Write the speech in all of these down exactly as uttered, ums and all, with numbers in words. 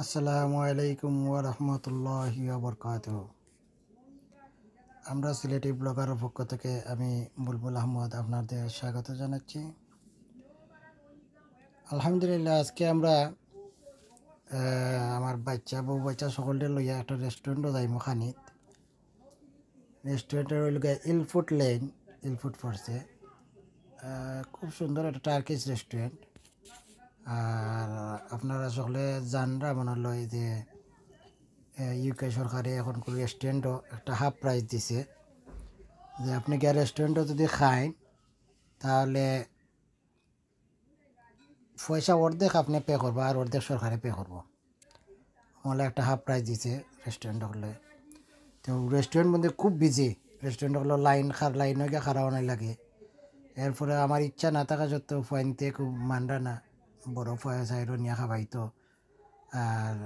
আসসালামু আলাইকুম ওয়া রাহমাতুল্লাহি ওয়া বারাকাতুহু। আমরা সিলেটি ব্লগারের পক্ষ থেকে আমি বুলবুল আহমদ আপনাদের স্বাগত জানাচ্ছি। আলহামদুলিল্লাহ, আজকে আমরা, আহ, আমার বাচ্চা, বউ বাচ্চা সকলরে লইয়া একটা রেস্টুরেন্টও যাইমু খানিত। রেস্টুরেন্টর অইল গিয়া ইলফুট লেইন, ইলফুট পড়ছে। আহ, খুব সুন্দর একটা টার্কিশ রেস্টুরেন্ট। আর আপনারা সকলে জানরা মনে লয় যে, আহ, ইউকে সরকারে এখন কোন রেস্টুরেন্টও একটা হাফ প্রাইস দিছে, যে আপনি গিয়া রেস্টুরেন্টও যদি খাইন, তাহলে পয়সা অর্ধেক আপনি পে করবা আর অর্ধেক সরকারে পে করবো। অলা একটা হাফ প্রাইস দিছে রেস্টুরেন্ট হকলে। তো রেস্টুরেন্ট মধ্যে খুব বিজি, রেস্টুরেন্ট হকলে লাইন খার, লাইন হয়ে খাড়া অনাই লাগে। এরপরে আমার ইচ্ছা না থাকা সত্ত্বেও ফুয়াইন্তে খুব মানরা না, বড় ফুয়া সাইডও নিয়া খাবাইতো। আর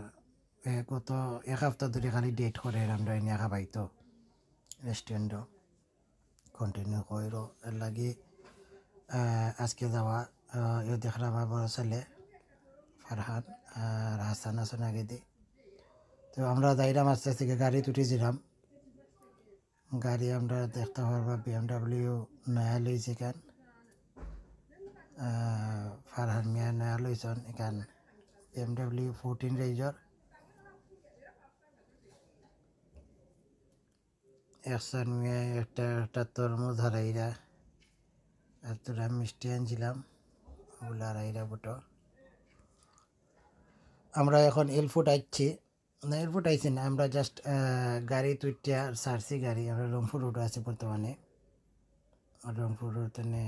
এ, গত এক হাপ্তা ধরি খালি ডেট করে আমরা নিয়া খাবাইতো রেস্টুরেন্টও। কন্টিনিউ কইরো। এর লাগি, আহ, আজকে যাওয়া, আহ, ইয়ে দেখরা আমার বড় ছেলে ফারহান আর হাসান আছইন আগেদি। তো আমরা যাইরাম আস্তে আস্তে, গাড়িত উঠি যিরাম। গাড়ি আমরা দেখতা পারবা বিএমডাব্লিউ নয়া লইছে ইখান। আহ, ফারহান মিয়া নয়া লইছইন ইখান বিএমডাব্লিউ ফোরটিন রেঞ্জার। এহসান মিয়া একটা, একটা তরমুজ হারাইরা, আর তোরা মিষ্টি আনছিলাম, ওগুলা হারাইরা বুটো। আমরা এখন এয়ারপোর্ট আইছি, না, এয়ারপোর্ট আইছি না, আমরা জাস্ট, আহ, গাড়ি তুইটা সারছি গাড়ি, আমরা রংপুর রোড আছি বর্তমানে। আর রংপুর রোড থেকে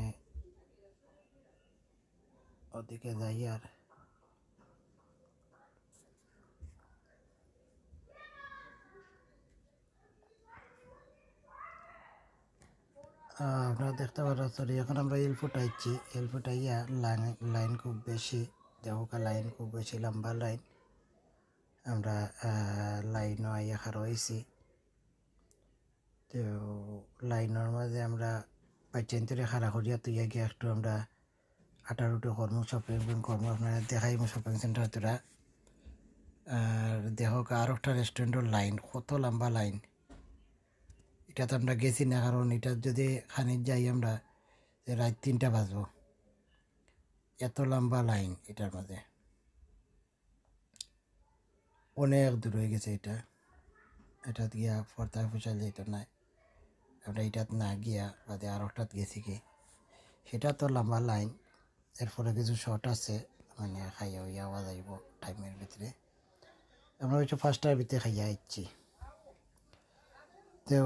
ওদিকে যাই আর আহ, আপনারা দেখতা পাররা, সরি, এখন আমরা এয়ারপোর্ট আইছি। এয়ারপোর্ট আইয়া লাইন, লাইন খুব বেশি, দেখউক্কা লাইন খুব বেশি, লম্বা লাইন। আমরা, আহ, লাইনও আইয়া খাড়া অইছি। তো লাইনর মাঝে আমরা বাইচ্চাইন্তরে খাড়া করিয়া থইয়া গিয়া একটু আমরা আটারুটি করমু, শপিং উপিং করমু, আপনারারে দেখাইমু শপিং সেন্টার তোরা। আর দেখউক্কা আরোকটা রেস্টুরেন্টর লাইন, কত লম্বা লাইন। ইটাত আমরা গেছি না, কারণ ইটাত যদি খানিত যাই আমরা, তে রাইত তিনটা বাজবো। এত লম্বা লাইন ইটার মাঝে। অনেক দূর অইগেছে ইটা। ইটাত গিয়া পর্দায় পৌঁছাইল যাইতো নায়। আমরা ইটাত না গিয়া বাদে আরোকটাত গেছি কি, ইটাত তো লম্বা লাইন। এরপরে কিছু শর্ট আছে, মানে, খাইয়া উইয়া আওয়া যাইবো টাইমর ভিতরে। আমরা অবশ্য পাঁচটার ভিতরে খাইয়া আইছি। তো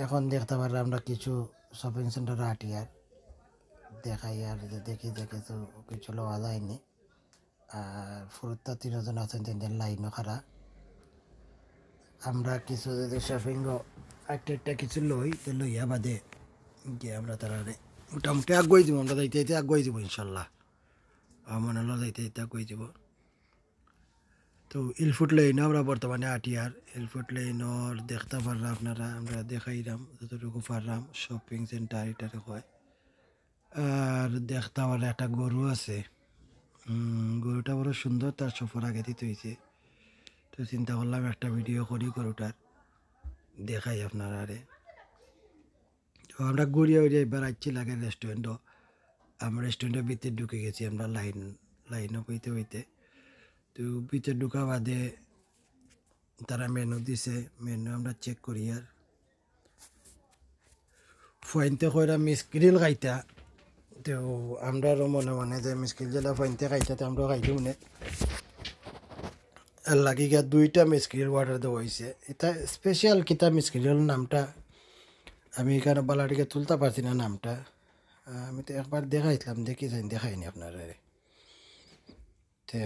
এখন দেখতা পাররা আমরা কিছু শপিং সেন্টার আটিয়ার, দেখাইয়ার, দেখি দেখি তো কিছু লওয়া যায়নি। আর ফুরুত্তা তিনজন আছইন, তিনজন লাইনও খাড়া। আমরা কিছু যদি শপিং একটা একটা কিছু লই, তো লইয়া বাদে গিয়া আমরা তারারে মোটামুটি আগুয়াই দিমু, আমরা যাইতে যাইতে আগুয়াই দিমু ইনশাল্লাহ। আমার মনে অইলো যাইতে যাইতে আগুয়াই দিমু। তো এয়ারপোর্ট লাইনও আমরা বর্তমানে আটিয়ার, এয়ারপোর্ট লাইনর দেখতা পাররা আপনারা, আমরা দেখাইরাম যতটুকু পাররাম, শপিং সেন্টার ইটারে কয়। আর দেখতা পাররা একটা গরু আছে, উম, গরুটা বড় সুন্দর, তার সফর আগে দিতে অইছে। তো চিন্তা করলাম একটা ভিডিও করি গরুটার, দেখাই আপনারারে। তো আমরা ঘুরিয়া উড়িয়া এবার আইছি লাগে রেস্টুরেন্টও। আমরা রেস্টুরেন্টর ভিতরে ঢুকি গেছি আমরা লাইন, লাইনও অইতে অইতে। তো ভিতরে ঢুকা বাদে তারা মেনু দিছে, মেনু আমরা চেক করি আর ফুয়াইন্তে কইরা মিক্স গ্রিল খাইতা। তো আমরারও মনে মনে যে মিক্স গ্রিল যেলা ফুয়াইন্তে খাইতা, তো আমরাও খাইলাম নে। এর লাগি গিয়া দুইটা মিক্স গ্রিল অর্ডার দেওয়া অইছে। ইটা স্পেশাল কিতা মিক্স গ্রিল নামটা, আমি ইখানো বালা টিকে তুলতা পারছি না নামটা। আহ, আমি তো একবার দেখাইছিলাম, দেখি চাইন দেখাইনি আপনারারে। তো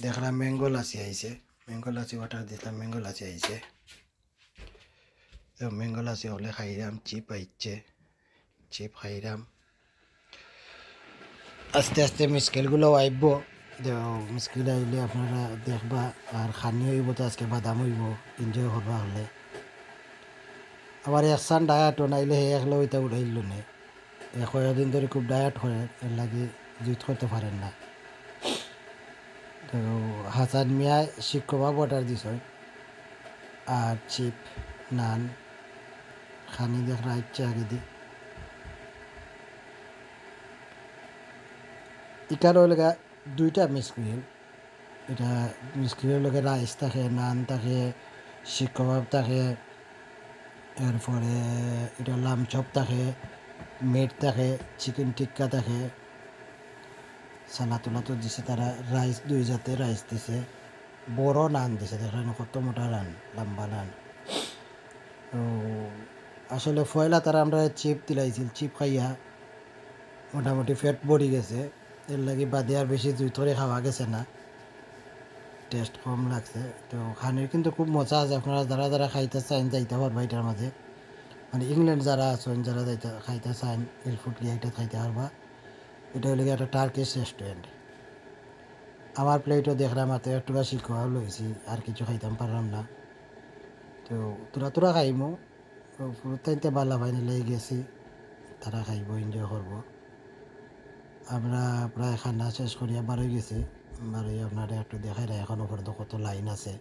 দেখলাম ম্যাঙ্গো লাসি আইছে, ম্যাঙ্গো লাসি অর্ডার দিলাম, ম্যাঙ্গো লাসি আইছে। তো ম্যাঙ্গো লাসি অকলে খাইরাম, চিপ আইছে, চিপ খাইরাম। আস্তে আস্তে মিক্স গ্রিলগুলাও আইবো। তো মিক্স গ্রিল আইলে আপনারা দেখবা, আর খানি অইবো তো আজকে বাদাম অইবো, এনজয় করবা অকলে। আবার এহসান ডায়েটও, নাইলে হে একলা অইতা উঠাইল নে। এ কয়দিন ধরি খুব ডায়েট করের, এর লাগি জুইত করতে পারের না। তো হাসান মিয়া শিক কাবাব অর্ডার দিছে, আর চিপ, নান, খানি দেখরা ইচ্ছা আগে দি। ইকার অইলগা দুইটা মিস গ্রিল। ইটা মিস গ্রিলর লগে রাইস থাকে, নান থাকে, শিক কাবাব থাকে, এরপরে ইটা লাম চপ থাকে, মিট থাকে, চিকেন টিক্কা থাকে, সালাদ উলাদও দিছে তারা। রাইস দুই জাতে রাইস দিছে, বড় নান দিছে, দেখরা নি কত মোটা নান, লম্বা নান। তো আসলে পয়লা তারা আমরারে চিপ দিলাইছিল, চিপ খাইয়া মোটামুটি পেট ভরি গেছে, এর লাগি বাদে আর বেশি জুই তরি খাওয়া গেছে না, টেস্ট কম লাগছে। তো খানির কিন্তু খুব মজা আছে, আপনারা যারা যারা খাইতা চাইন যাইতা পারবা ইটার মাঝে, মানে ইংল্যান্ড যারা আছইন, যারা যাইতা খাইতা চাইন, ইলফুট গিয়া ইটা খাইতা পারবা। ইটা অইলগি একটা টার্কিশ রেস্টুরেন্ট। আমার প্লেটও দেখরা মাত্র একটুকরা শিক কাবাব লইছি, আর কিছু খাইতাম পারলাম না। তো থুড়া থুড়া খাইমু, তো ফুরুতাইন্তে বালা পাইন লাগি গেছি, তারা খাইবো, এনজয় করবো। আমরা প্রায় খানা শেষ করিয়া বারই গেছি, বারই আপনারে একটু দেখাইরাম, এখনো পর্যন্ত কত লাইন আছে।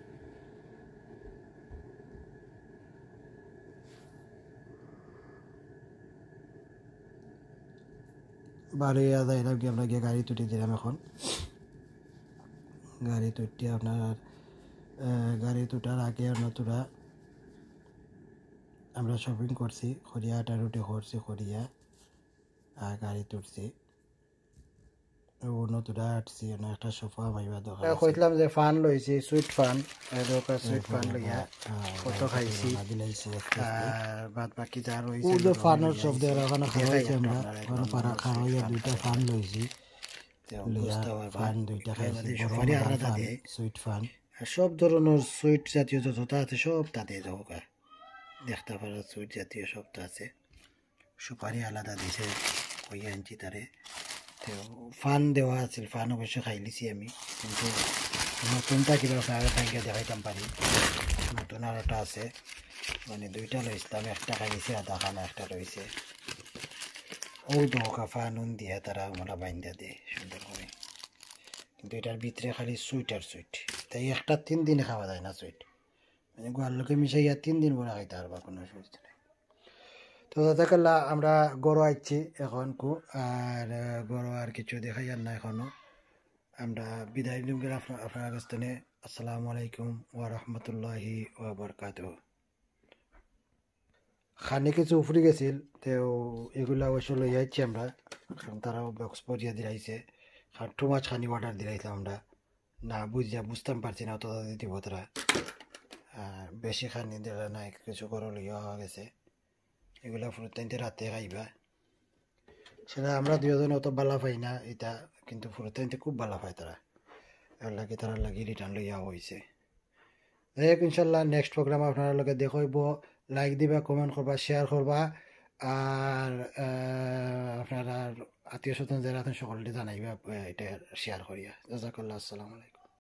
বারইয়া যাইরাম কি আমরা গিয়া গাড়ি তুটি দিরাম এখন। গাড়ি তুটি আপনার, আহ, গাড়ি তুটার আগে আপনার থুড়া আমরা শপিং করছি, করিয়া আটা রুটি করছি, করিয়া আর গাড়ি তুটছি। ও নতুন আটছি, অন্য একটা সোফা ভাইবা দোকান আছে। কইছিলাম যে ফান লইছি, সুইট ফান, এই দোকান সুইট ফান লইয়া কত খাইছি। আর বাদ বাকি যা রইছে ও যে ফানর শপ দিয়ে ওখানে খাওয়াইছি আমরা, ওখানে পারা খাওয়াইয়া দুইটা ফান লইছি। লইয়া ফান দুইটা খাইছি, সুইট ফান। আর সব ধরনের সুইট জাতীয় যতটা আছে সব তাতে দোকান। দেখতা পারা সুইট জাতীয় সবটা আছে। সুপারি আলাদা দিছে, কইয়া আনছি তারে। তো ফান দেওয়া আছিল, ফান অবশ্য খাইলিছি আমি, কিন্তু নতুনটা কিবা ফ্রাই খাইয়া দেখাইতাম পারি। নতুন আর একটা আছে, মানে দুইটা লইছিলাম, একটা খাইলিছি, আধা খানা একটা রইছে। ওই দোকা ফান উন দিয়া তারা আমরা বাইন্দা দেয় সুন্দর করে, কিন্তু এটার ভিতরে খালি সুইট আর সুইট, তাই একটা তিন দিন খাওয়া যায় না সুইট, মানে গোয়ার লোকে মিশাইয়া তিন দিন পরে খাইতে পারবা, কোনো অসুবিধা নেই। তো জাজাকাল্লাহ, আমরা ঘরো আইছি এখন কু, আর, আহ, ঘরো আর কিছু দেখাইয়ার না এখনো। আমরা বিদায় নিমু আপনার কাছ থেকে। আসসালামু আলাইকুম ওয়া রাহমাতুল্লাহি ওয়া বারাকাতুহু। খানি কিছু উফরি গেছিল, তো এগুলা অবশ্য লই আইছি আমরা, কারণ তারাও বক্স ভরিয়া দিলাইছে, কারণ too much খানি অর্ডার দিলাইছিলাম আমরা। না বুঝিয়া বুঝতাম পারছি না অত তাড়াতাড়ি দিব তারা। আর বেশি খানি দিলা না, কিছু করে লইয়া হওয়া গেছে। এগুলা ফুরুতাইন্তে রাতে খাইবা। সেটা আমরা দুইজন অত বালা পাই না এটা, কিন্তু ফুরুতাইন্তে খুব বালা পায় তারা, এর লাগি তারা লাগি রিটার্ন লইয়া হইছে। যাই হোক, ইনশাল্লাহ নেক্সট প্রোগ্রাম আপনারা লগে দেখা হইব। লাইক দিবা, কমেন্ট করবা, শেয়ার করবা, আর, আহ, আপনারা আত্মীয় স্বজন যারা আছেন সকলকে জানাইবা, আহ, এটা শেয়ার করিয়া। জাজাকাল্লাহ, আসসালামু আলাইকুম।